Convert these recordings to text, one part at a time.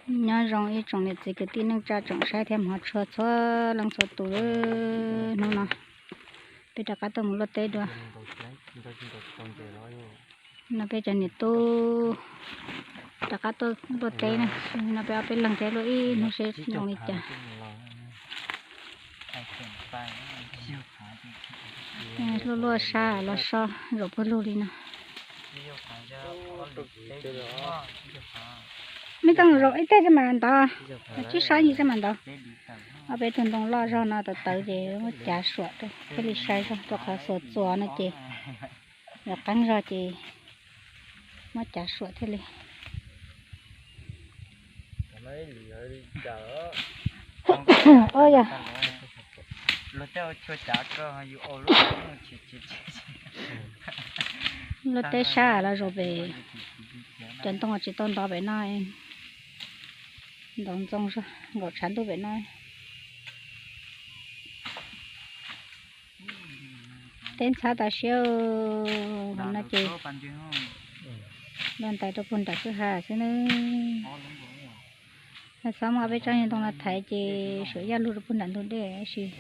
Nyob zoo ib tsoom niam txiv kwv tij neej tsa tsoom saib thiab hmov tshua txhua leej txhua tus, hnub no peb rov qab tuaj mus luaj teb dua. No peb cov niam tub rov qab tuaj luaj teb na, no peb ob peb leeg thiab luaj ib hnub seb zoo li cas. Luaj luaj sab los so zaum pawg lug li no. Mej tooj zaum ib teg tsa mam ntov, tsib sab yim tsa mam ntov. Ob peb tug ntoo loj zog no tawv tawv ces muab cav suam rau thiaj li sai zog, rau qhov xuas txuas no ces yog qeeb zog ces muab cav suam thiaj li. Yog luaj teb sab los zaum pem, cov ntoo tsis tau ntov pem no, ntov ntxoo zog nkaum tshav ntuj pem no. Teb ntxhab tas siab no ces luaj ntais rau puag nram kwj ha xwb nawb. Xav muab peb tsob niag ntoo no thaiv ces suam yaj lug rau puag nram ntug dej tab sis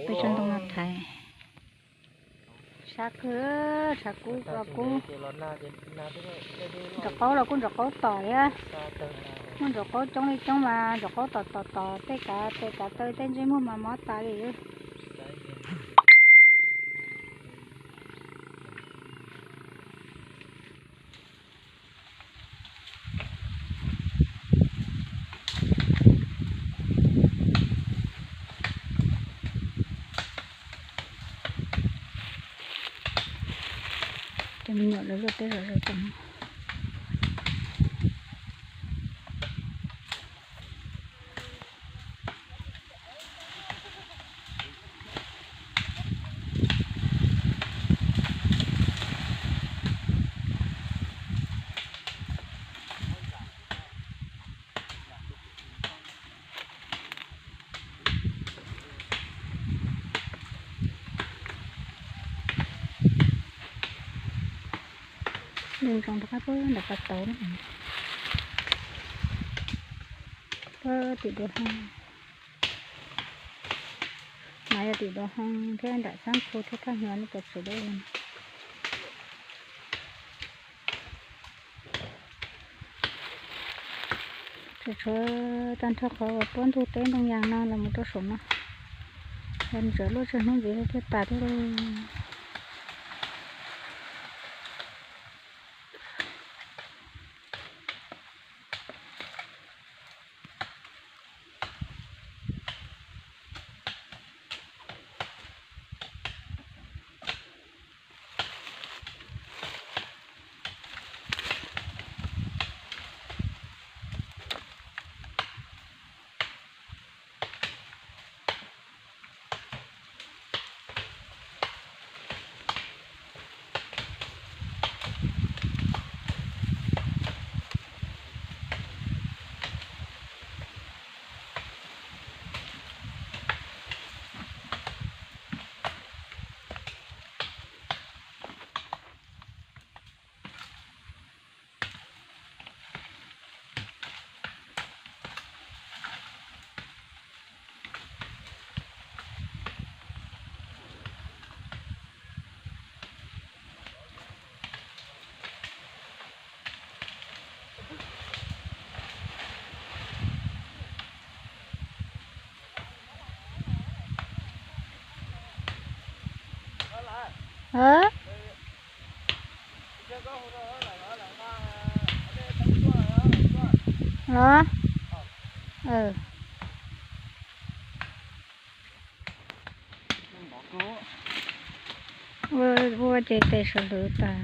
peb tsob ntoo no thaiv. Sab kawg, tshav kub kub. Nraum qaub los kuj nraum qaub tom thiab, muaj nraum qaub coob li coob mas nraum qaub tom tom tom tej kav tes kav taw tej ntsej muag mas mob tas li. Cov me nyuam lawv luaj teb zom zaws tas. Ntoo rau qab puag nram pas tauv na. Puag tim duav hoo, mas yog tim duav hoo thiab nram xab phu thiab thaj hnyuv nej cov tsev dab. Tsuas tshuav tag nrho qhov uas puab ntug teb ntoo yas no los mus rau saum no, yog ntawm luaj tsawg hnub ntxiv thiaj tas thiab lauj. Los, ua ces tes sawv hlwv tas.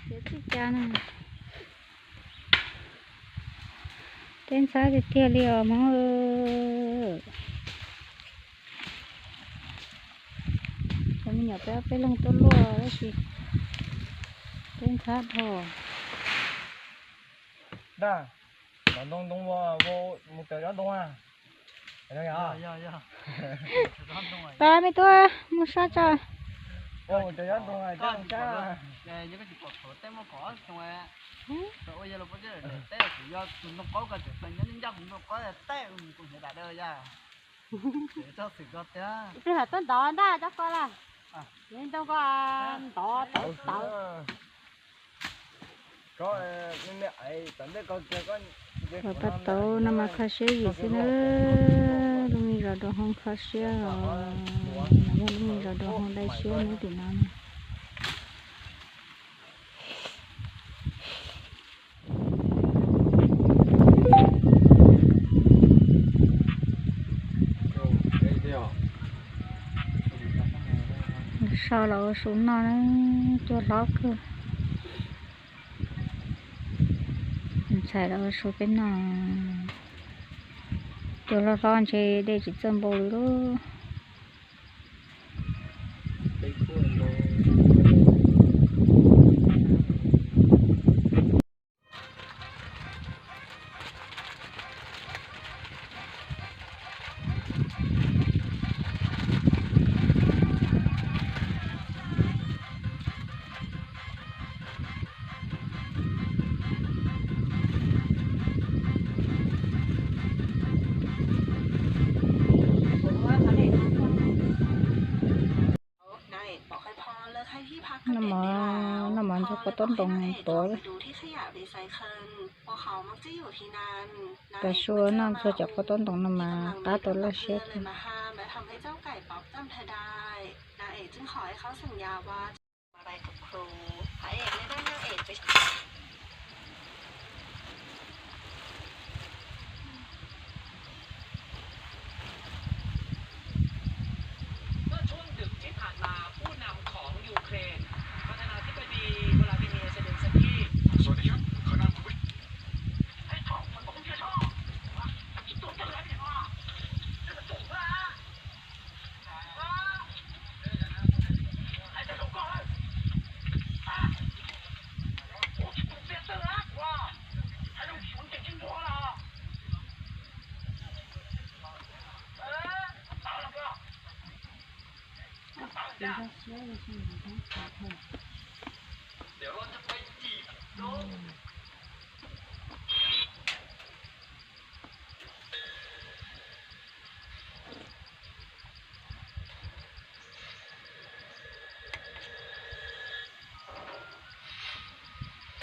Txiv txij cas na, teb ntxhab tiag tiag li os Hmoob. Cov me nyuam peb ob peb leeg tuaj luaj tab sis teb ntxhab dhau. Ntoo ntoo mus raws zov ntoo a. Pas me tub, mus saib tso. Mus raws zov ntoo. Plig hawm tuaj ntov ntaj cov ko lawm. Ntoo ko ntov tawv tawv. Pab tauv no mas kho siab yim xwb na. Lub me zos Dua Hoo kho siab os. Yog lub me zos Dua Hoo dai siab nyob tim no na. Sau los ua su noj na, cua hlob kawg. Ntxhais los ua su peb noj. Cua hlob hlob ntshe dej tsis txawj npau li lauj. Noj mov, noj mov ntxuag kua txob ntoo tuav. Tav su noj ntxuag cov kua txob ntoo no mas qab tau laj siab kawg.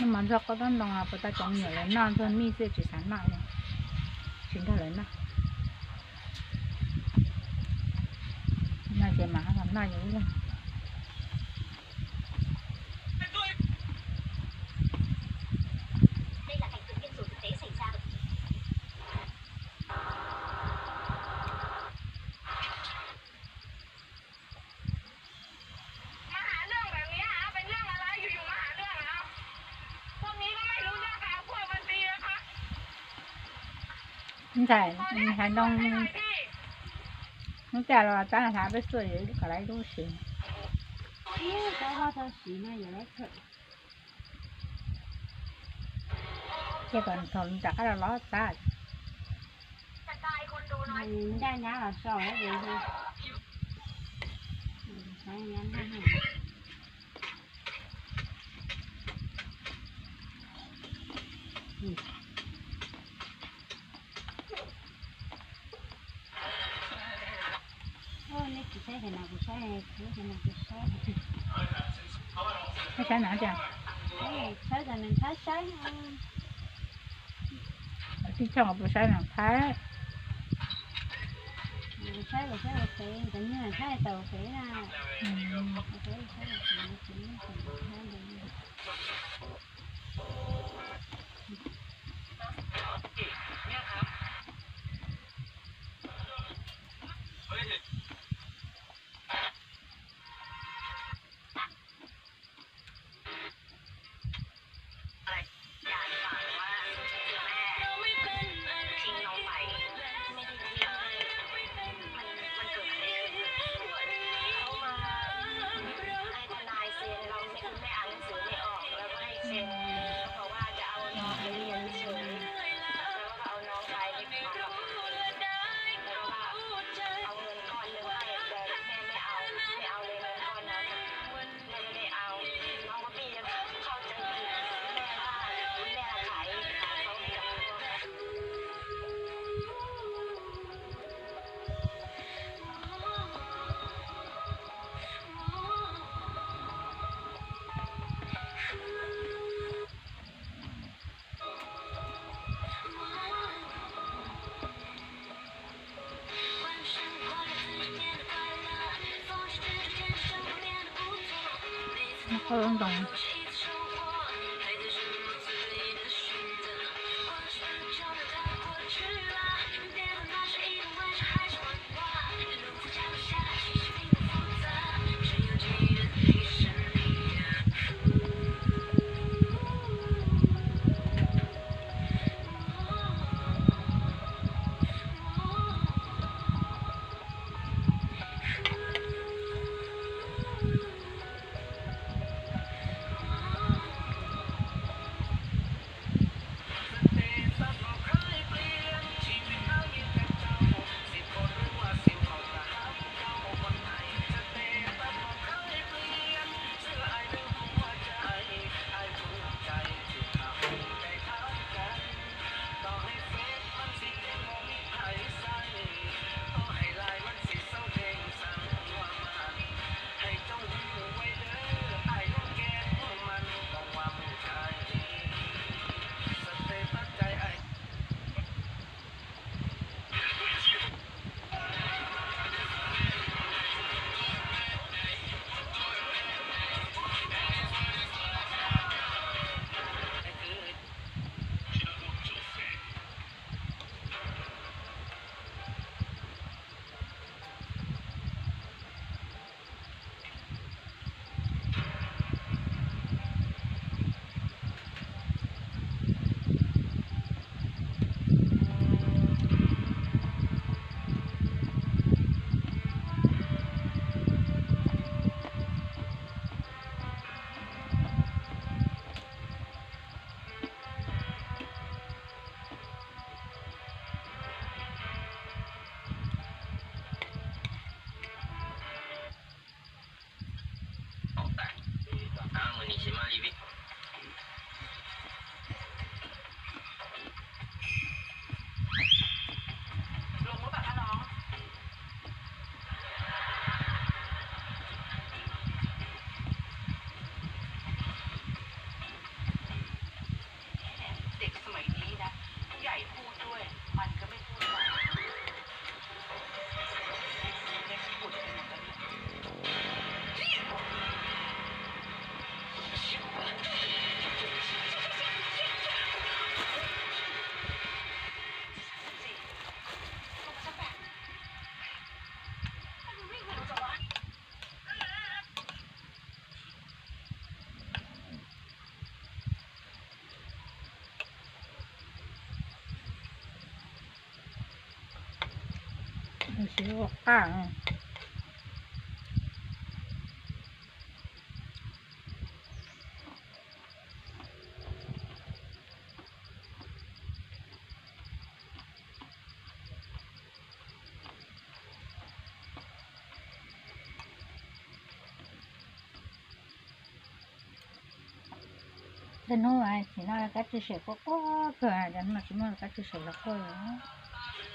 Noj mov ntxuag kua txob ntoo puas tau cov me nyuam lawv noj ntxuag mij xwb tsis xav noj li, tsis nrog lawv noj. Noj ces mam noj yus ib leeg. Ntxhais, hais ntoo hnub cas los txab hlav peb xuaj yuav kom lawv ib lub siv. Ces kom thaum rov qab los los txab. Ncaj nyab los so, nej tsis saib ces no kuv saib, kuv saib no kuv saib. Saib saib no tiag. Saib saib nws thaib saib. Tib tsoom kuv saib no thaib. Kuv saib kuv saib ua pem, cov niag thaib tau pem na. Kuv saib kuv saib ua pem, kuv saib ua pem. Ntoo. Siv ua qaj. Cov hnub tsim no kab tswj sem quaj quaj kawg, cov hnub no tsis muaj kab tswj sem los quaj li.